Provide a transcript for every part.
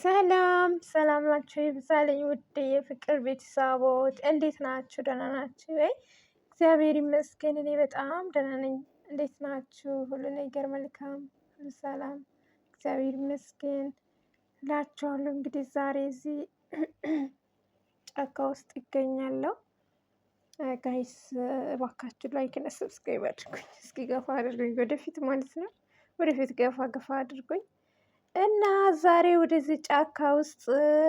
ሰላም ሰላም ናችሁ ይብዛልኝ ውድ የፍቅር ቤተሰቦች እንዴት ናችሁ? ደህና ናችሁ ወይ? እግዚአብሔር ይመስገን እኔ በጣም ደህና ነኝ። እንዴት ናችሁ? ሁሉ ነገር መልካም፣ ሁሉ ሰላም፣ እግዚአብሔር ይመስገን እላችኋለሁ። እንግዲህ ዛሬ እዚህ ጫካ ውስጥ ይገኛለሁ። Guys እባካችሁ like እና subscribe አድርጉኝ። እስኪ ገፋ አድርጉኝ ወደፊት ማለት ነው። ወደፊት ገፋ ገፋ አድርጉኝ እና ዛሬ ወደዚህ ጫካ ውስጥ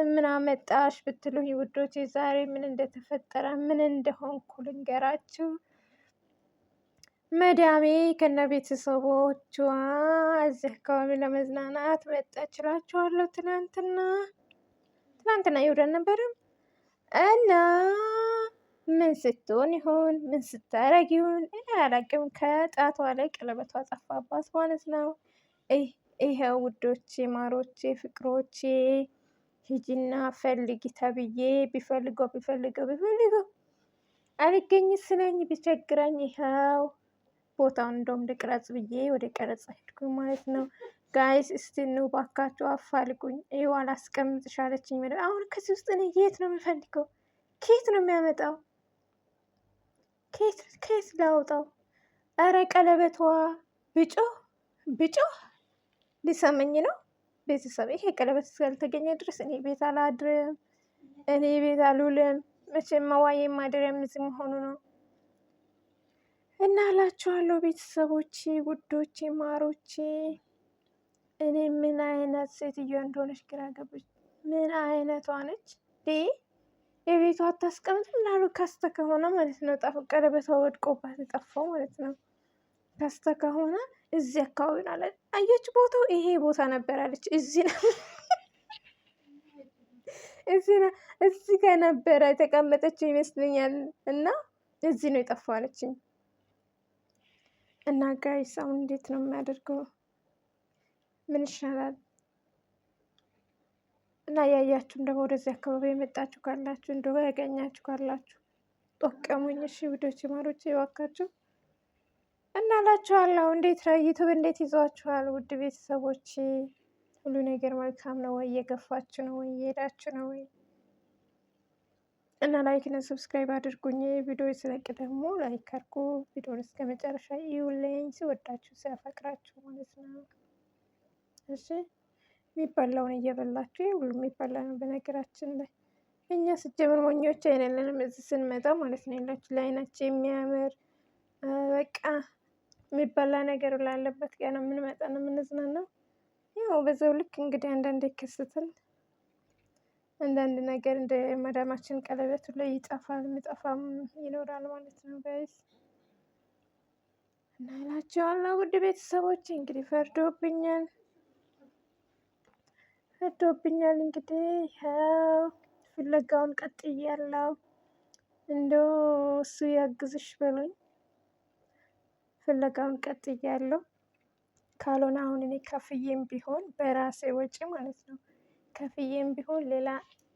ምን አመጣሽ ብትሉኝ ውዶቼ፣ ዛሬ ምን እንደተፈጠረ ምን እንደሆንኩ ልንገራችሁ። መዳሜ ከነ ቤተሰቦቿ እዚህ አካባቢ ለመዝናናት መጣች እላችኋለሁ። ትናንትና ትናንትና ይውደን ነበርም እና ምን ስትሆን ይሆን ምን ስታረግ ይሆን እኔ አላቅም። ከጣቷ ላይ ቀለበቷ ጠፋባት ማለት ነው። ይኸው ውዶቼ፣ ማሮቼ፣ ፍቅሮቼ ሂጂና ፈልጊ ተብዬ ቢፈልገው ቢፈልገው ቢፈልገው አልገኝ ስለኝ ቢቸግረኝ ይኸው ቦታውን እንደውም ልቅረጽ ብዬ ወደ ቀረጻ ሄድኩኝ ማለት ነው። Guys እስቲ ኑ ባካችሁ አፋልጉኝ። ይኸው አላስቀምጥሽ አለችኝ። አሁን ከዚህ ውስጥ እኔ የት ነው የምፈልገው? ከየት ነው የሚያመጣው? ከየት ላውጣው? ኧረ ቀለበቷ ብጮህ ብጮህ ሊሰማኝ ነው። ቤተሰብ ይሄ ቀለበት እስካልተገኘ ድረስ እኔ ቤት አላድርም፣ እኔ ቤት አልውልም። መቼም መዋዬ ማደሪያም እዚህ መሆኑ ነው እና እላችኋለሁ ቤተሰቦቼ፣ ውዶቼ፣ ማሮቼ እኔ ምን አይነት ሴትዮ እንደሆነች ግራ ገባች። ምን አይነቷ ነች? የቤቷ አታስቀምጥም ላሉ ከስተ ከሆነ ማለት ነው ቀለበቷ ወድቆባት የጠፋው ማለት ነው። ከስተ ከሆነ እዚህ አካባቢ ነው አለ። አየች ቦታው ይሄ ቦታ ነበር አለች። እዚህ ነው እዚህ ነው እዚህ ጋር ነበረ የተቀመጠችው ይመስለኛል። እና እዚህ ነው የጠፋው አለችኝ። እና guys አሁን እንዴት ነው የሚያደርገው? ምን ይሻላል? እና ያያችሁም ደግሞ ወደዚህ አካባቢ የመጣችሁ ካላችሁ እንደው ያገኛችሁ ካላችሁ ጠቀሙኝ። እሺ ውዶቼ ማሮቼ እባካችሁ እና እላችኋለሁ። እንዴት ነው YouTube እንዴት ይዟችኋል? ውድ ቤተሰቦቼ ሁሉ ነገር መልካም ነው ወይ? እየገፋችሁ ነው ወይ? እየሄዳችሁ ነው ወይ? እና like እና subscribe አድርጉኝ። ቪዲዮ ስለቅ ደግሞ like አድርጉ። ቪዲዮን እስከ መጨረሻ ይውልኝ። ሲወዳችሁ ሲያፈቅራችሁ ማለት ነው። እሺ የሚበላውን እየበላችሁ ይህ ሁሉ የሚበላ ነው። በነገራችን ላይ እኛ ስጀምር ሞኞች አይደለንም። እዚህ ስንመጣ ማለት ነው ያላችሁ ለአይናችን የሚያምር በቃ የሚበላ ነገር ላለበት ጋር ነው የምንመጣ ነው የምንዝናናው። ያው በዛው ልክ እንግዲህ አንዳንድ ይከሰታል። አንዳንድ ነገር እንደ መዳማችን ቀለበቱ ላይ ይጠፋል፣ የሚጠፋም ይኖራል ማለት ነው guys እና እላችኋለሁ ውድ ቤተሰቦች እንግዲህ ፈርዶብኛል ፈርዶብኛል። እንግዲህ ያው ፍለጋውን ቀጥያለሁ። እንደው እሱ ያግዝሽ በሉኝ። ፍለጋውን ቀጥያለሁ። ካልሆነ አሁን እኔ ከፍዬም ቢሆን በራሴ ወጪ ማለት ነው ከፍዬም ቢሆን ሌላ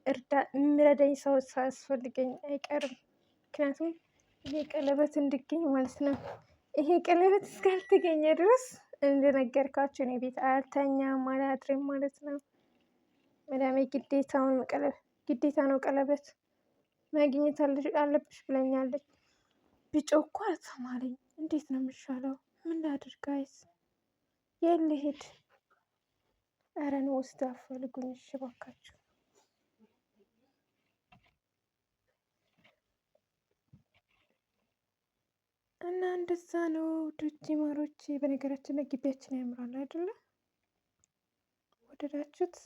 እርዳ የሚረዳኝ ሰው ሳያስፈልገኝ አይቀርም። ምክንያቱም ይሄ ቀለበት እንዲገኝ ማለት ነው። ይሄ ቀለበት እስካልተገኘ ድረስ እንደነገርኳቸው እኔ ቤት አልተኛም አላድርም ማለት ነው። መዳሜ ግዴታውን ግዴታ ነው ቀለበት ማግኘት አለብሽ ብለኛለች። ብጮህ እኮ አልሰማለኝ። እንዴት ነው የሚሻለው? ምን ላድርግ guys? የት ልሂድ? ኧረ ነው ወስድ አፋልጉኝ እሺ እባካችሁ። እና እንደዛ ነው ውዶቼ ማሮቼ። በነገራችን ላይ ግቢያችን ያምራል አይደለ? ወደዳችሁት?